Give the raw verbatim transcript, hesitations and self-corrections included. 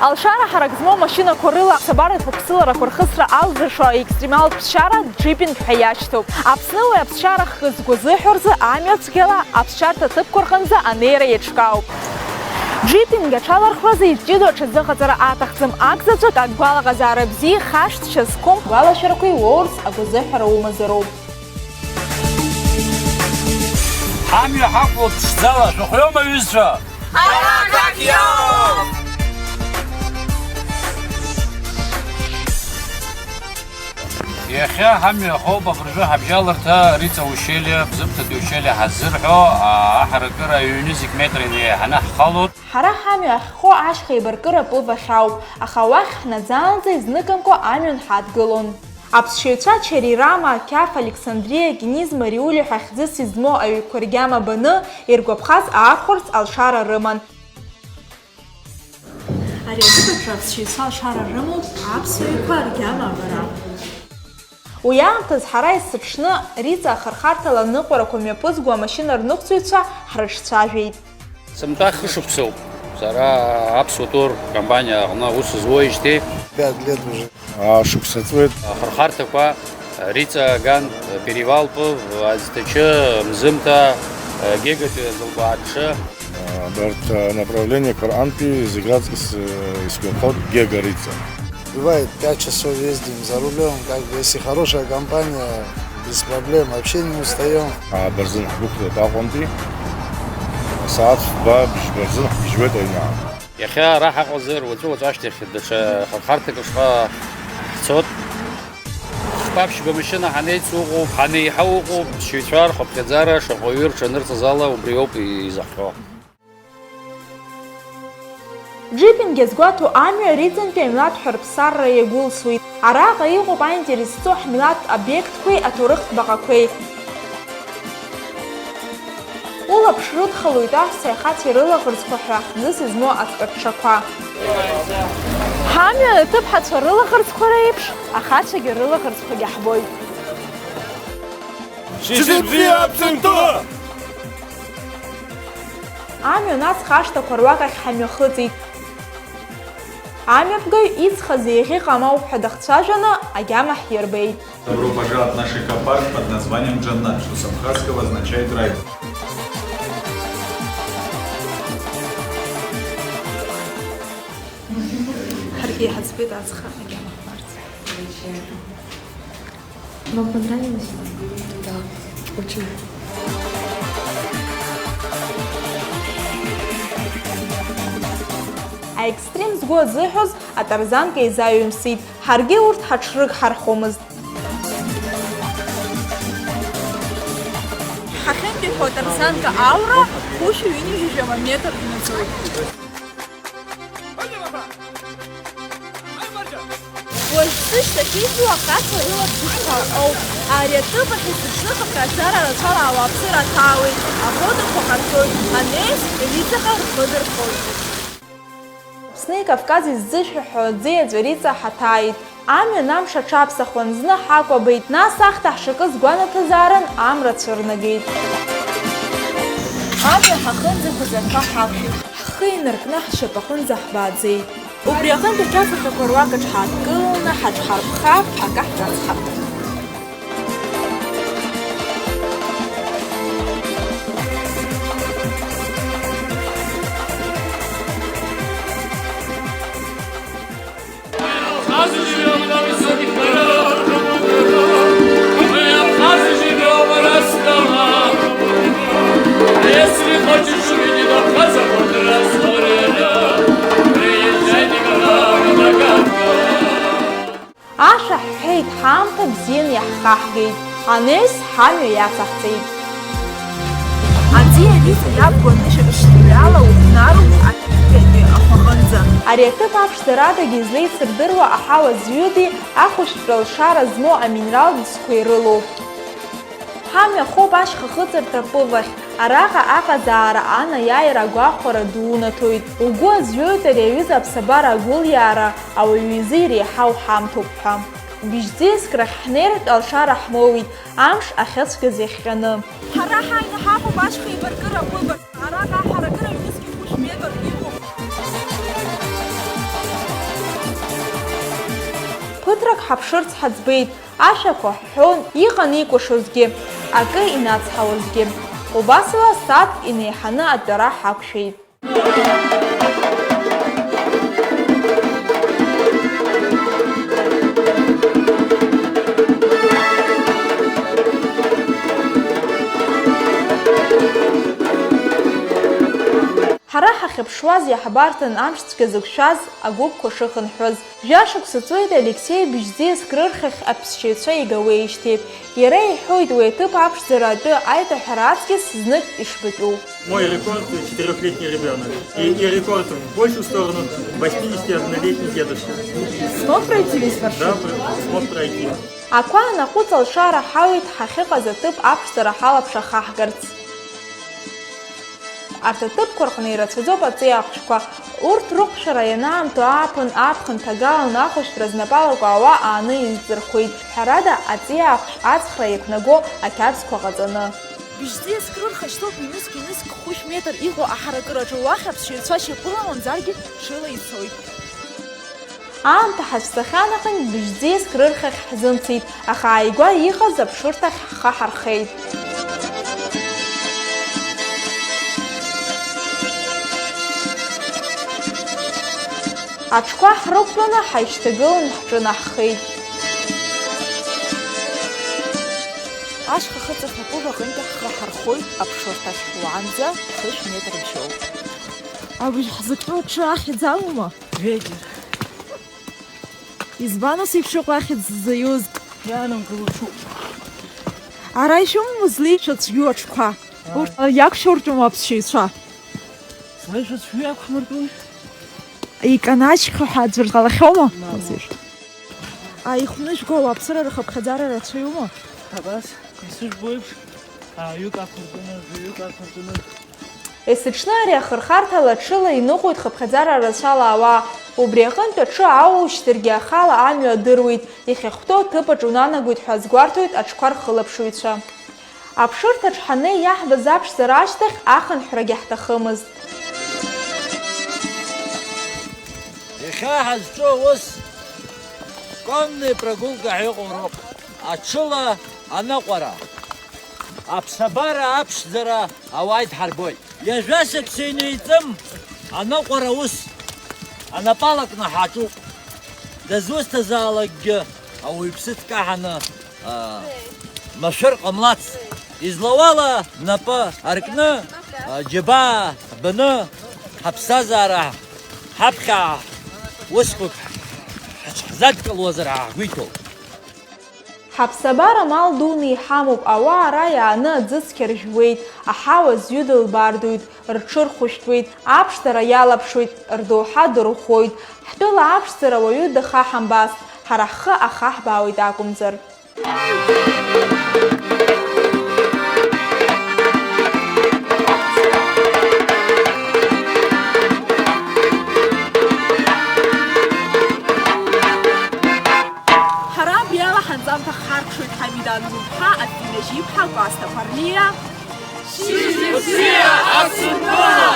Алшара ҳарак змоу амашьынақәа рыла аԥсабаратә қәыԥсыларақәа рхысра алзыршо аекстремалтә ԥсшьара джипинг ҳәа иашьҭоуп. Аԥсны уи аԥсшьара хкы згәазыҳәо рзы амҩа цәгьала аԥсшьарҭа ҭыԥқәа рҟынӡа анеира еиҿкаауп. Джипинг аҽалархәразы изҷыдоу аҽазыҟаҵара аҭахӡам, акзаҵәык агәалаҟазаара бзиа ихашҭшьа зқәым гәалашәарақәа иуоурц агәазыҳәара умазароуп. Ҳамҩа ҳақәлоит ԥшӡала, шәыхәҩома, аҩызцәа? Ҳара как иоуп! Иахьа ҳамҩа хоуп абыржәы ҳабжьаларҭа Риҵа ушьелиа, Бзыԥҭатәи ушьелиа ҳаззырҳәо, аа, аҳаракыра ҩ-нызқь метра инеиҳаны ҳхалоит. Ҳара ҳамҩа ахьхоу ашьха еибаркыра пыв ахь ауп, аха уахь ҳнаӡаанӡа изныкымкәа амҩан ҳадгылон. Аԥсшьаҩцәа Черирама, Қьаф, Александриа, Кьниз, Мариули ҳәа хьӡыс измоу аҩқәа ргьама баны, иргәаԥхаз аархәарц алшара рыман. Ари аҭыԥаҿы аԥсшьаҩцәа алшара рымоуп аԥсуа ҩқәа ргьама абара. Уи аамҭаз ҳара есыҽны Риҵа ахырхарҭала аныҟәарақәа мҩаԥызго амашьына рныҟәцаҩцәа ҳрыҿцәажәеит. Сынтәа хышықәсоуп сара Аԥсуа тур компаниа аҟны аус зуеижьҭеи. Пять лет уже. Ашықәса ҵуеит. Ахырхарҭақәа, Риҵа аган, Перевал Пыв, Аӡҭачы, Мзымҭа, Гегатәи Азылбааҽы. Абарҭ, а, направлениеқәа рҟынтәи зегь раҵкыс, э, исгәаԥхоит Гега Риҵа. Бывает, пять часов ездим за рулём, как бы, если хорошая компания, без проблем, вообще не устаём. Абырзын ҳдәықәлоит Аҟәантәи. Асааҭ фба бжьба рзын ҳгьежьуеит аҩны. Иахьа ара ҳаҟазар, уаҵәы-уаҵәы ашьҭахь даҽа хырхарҭак ашҟа ҳцоит. Хԥа-ԥшьба машьына ҳанеиц уҟоуп, ҳанеиҳа уҟоуп, ԥсшьаҩцәа рхыԥхьаӡара шаҟаҩы рҽанырҵазала убриоуп изаҳҳәо. Джипинг иазгәаҭоу амҩа Риҵантәи амилаҭ ҳәа рԥсарра иагәылсуеит. Араҟа иҟоуп аинтерес зҵоу ҳмилаҭтә обиектқәеи аҭоурыхтә баҟақәеи. Улаԥш рыдхалоит аҳәсеи ахацәеи рылаӷырӡқәа ҳәа хьӡыс измоу аҵәаҽҽақәа. Ҳамҩан аҭыԥҳацәа рылаӷырӡқәа реиԥш, ахацәагьы рылаӷырӡқәагьы ҳбоит. Шьыжьбзиа, Аԥсынтәыла! Амҩан аҵх ашҭақәа руак ахь ҳамҩахыҵит. Амҩаԥгаҩ иҵхаз еиӷьыҟам ауп ҳәа дахцәажәаны агьама ҳирбеит. Добро пожаловать в наш экопарк под названием Джаннат, что с абхазского означает рай. Ҳаргьы иҳаӡбеит аҵх агьама ҳбарц. Вам понравилось? Да, очень. Аекстрим згәы азыҳәоз атарзанка изаҩымсит, ҳаргьы урҭ ҳаҽрыгҳархомызт. Ҳахьынтәиҳәо атарзанка аура хәышәи ҩынҩажәи метр инаӡоит. Уажәтәи шьҭахьиҵуа ахацәа рылаԥш ишԥаҟоу? Ари аҭыԥ ахь есыҽны хыԥхьаӡара рацәала ауааԥсыра аҭаауеит, афотоқәа ҟарҵоит, анеис, ҩаҵаҟа рхы дырхоит. Аԥсни Кавкази ззышәаҳәо аӡы иаҵәа Риҵа ҳаҭааит. Амҩан амш аҽаԥсахуан, зны ҳакәабеит, нас ахьҭа ҳшакыз гәанаҭазаарын, амра цәырнагеит. Амҩа ҳахынӡақәаз аҭәа ҳақәшәеит, ҳхы инаркны ҳшьапаҟынӡа ҳбааӡеит. Убри аҟынтә аҽафахьақәа руак аҽҳадкыланы ҳаҽҳарԥхап, акы ҳҿацҳап. Ашәа ҳҳәеит, ҳаамҭа бзианы иаҳхаҳгеит, анеис ҳамҩа иацаҳҵеит. Аӡиа Риҵа иабгоу анышә аԥшьҭҩрала уҳәнаруп аҭыԥтәи ахәаҟынӡа. Ари аҭыԥ аԥшӡарадагьы излеицырдыруа аҳауа зҩыди ахәышәтәра лшара змоу аминералтә ӡқәеи рылоуп. Ҳамҩа хоуп ашьха хыҵырҭа пывахь, араҟа аҟазаара анаиааира агәахәара ду унаҭоит. Угәы азҩоит ари аҩыза аԥсабара агәылиаара ауаҩы изы иреиҳау ҳамҭоуп ҳәа. Быжьӡеиск рахь ҳнеиртә алшара ҳмоуит, амш ахьыцәгьаз иахҟьаны. Ҳара ҳаины ҳаҟоуп ашьха еибаркыра пывахь, араҟа аҳаракыра ҩнызқь хәышә метр иҟоуп. Ԥыҭрак ҳаԥшырц ҳаӡбеит, ашәақәа ҳҳәон, иҟан икәашозгьы, акы инацҳауазгьы. Убасала сааҭк инеиҳаны атәара ҳақәшәеит. Ҳара ҳахьыԥшуаз иаҳбарҭан амш цәгьа зықәшәаз агәыԥқәа шыхынҳәыз. Жәашықәса ҵуеит Алексеи быжьӡиаск рырхьахь аԥсшьаҩцәа игауеижьҭеи. Иара иҳәоит уи аҭыԥ аԥшӡара атәы аиҭаҳәара аҵкьыс знык ишбатәу. Мой рекорд — четырёхлетний ребёнок. И, и рекорд в большую сторону — восьмидесятиоднолетний дедушка. Смог пройти весь маршрут? Да, смог пройти. Ақәа анаҟәыҵ алшара ҳауит ҳахьыҟаз аҭыԥ аԥшӡара ҳалаԥш ахаҳгарц. Арҭ аҭыԥқәа рҟны ирацәаӡоуп аҵиаа ахәшәқәа. Урҭ рыҟәшәара ианаамҭоу ааԥын, аԥхын ҭагалан ахәышәтәра знапалақәа ауаа ааны изҵырхуеит. Ҳәарада, аҵиаа ахәшә аҵхра иақәнаго ақьабзқәа ҟаҵаны. Быжьҵиаск рырхашьҭоуп ҩнызқь-ҩнызқь хәышә метр иҟоу аҳаракыраҿы, уахь аԥсшьаҩцәа шьапыла мамзаргьы ҽыла ицоит. Аамҭа ҳацәцахьан аҟынтә быжьӡеиск рырхьахь ҳзымцеит, аха ааигәа иҟаз аԥшырҭахь ҳхы ҳархеит. Аҽқәа ҳрықәтәаны ҳаишьҭагылан ҳҿынаҳхеит. Ашьха хыҵахь акәыба аҟынтәи ҳхы ҳархоит аԥшырҭахь, уаанӡа хышә метр бжьоуп. Абыжь ҳзықәтәоу аҽы ахьӡ алоума? Ветер. Избан ус еиԥш иҟоу ахьӡ ззаиуз? Иаанамгыло ҽуп. Ара ишәымамызли шәацәгьоу аҽқәа? Ааи. Урҭ иақәшәыртәума аԥсшьаҩцәа? Слышь, шәацәгьоу иақәҳмыртәуи? Иканаџьхьоу ҳәа аӡәыр ҟалахьоума? Мап. Азир. Аихәны жәго ауааԥсыра рхыԥхьаӡара рацәаҩума? Абас, исыжәбо еиԥш, ааҩык ақәыртәаны, жәаҩык ақәыртәаны. Есыҽны ари ахырхарҭа лаҽыла иныҟәоит хыԥхьаӡара рацәала ауаа. Убри аҟынтә аҽы аауушьҭыргьы, ахала амҩа адыруеит, ихьахәҭоу аҭыԥаҿ унанагоит ҳәа азгәарҭоит аҽқәа рхылаԥшыҩцәа. Аԥшырҭаҿ ҳаннеи иаҳбаз аԥшӡара ашьҭахь ахынҳәрагьы ҳҭахымызт. Иахьа ҳазҿу аус конные прогулка ҳәа иҟоу роуп. Аҽыла аныҟәара. Аԥсабара аԥшӡара ауаа идҳарбоит. Ҩажәа шықәса инеиҵым аныҟәара ус анапы алакны ҳаҿуп. Дызусҭазаалакгьы ауаҩԥсы дкаҳаны, аа, машәыр ҟамлац. Излауала напы аркны, аа, џьабаа ҳбаны, ҳаԥсҭазаара ҳаԥхьа усқәак ҳаҽҳзадкылуазар ҳәа ҳгәы иҭоуп. Ҳаԥсабара мал дуны иҳамоуп, ауаа ара иааны аӡы цқьа ржәуеит, аҳауа зҩыда лбаардоит, рҽырхәышәтәуеит, аԥшӡара иалаԥшуеит, рдоуҳа дырӷәӷәоит. Ҳтәыла аԥшӡара уаҩы дахаҳамбаст, ҳара ҳхы ахаҳбаауеит акәымзар. Ҳара абри ала ҳанҵамҭа ҳхаркәшоит Ҳамида Анур-ԥҳа, Афина Жьиԥҳа, Кәасҭа Ԥарлиа. Шьыжьбзиа, Аԥсынтәыла!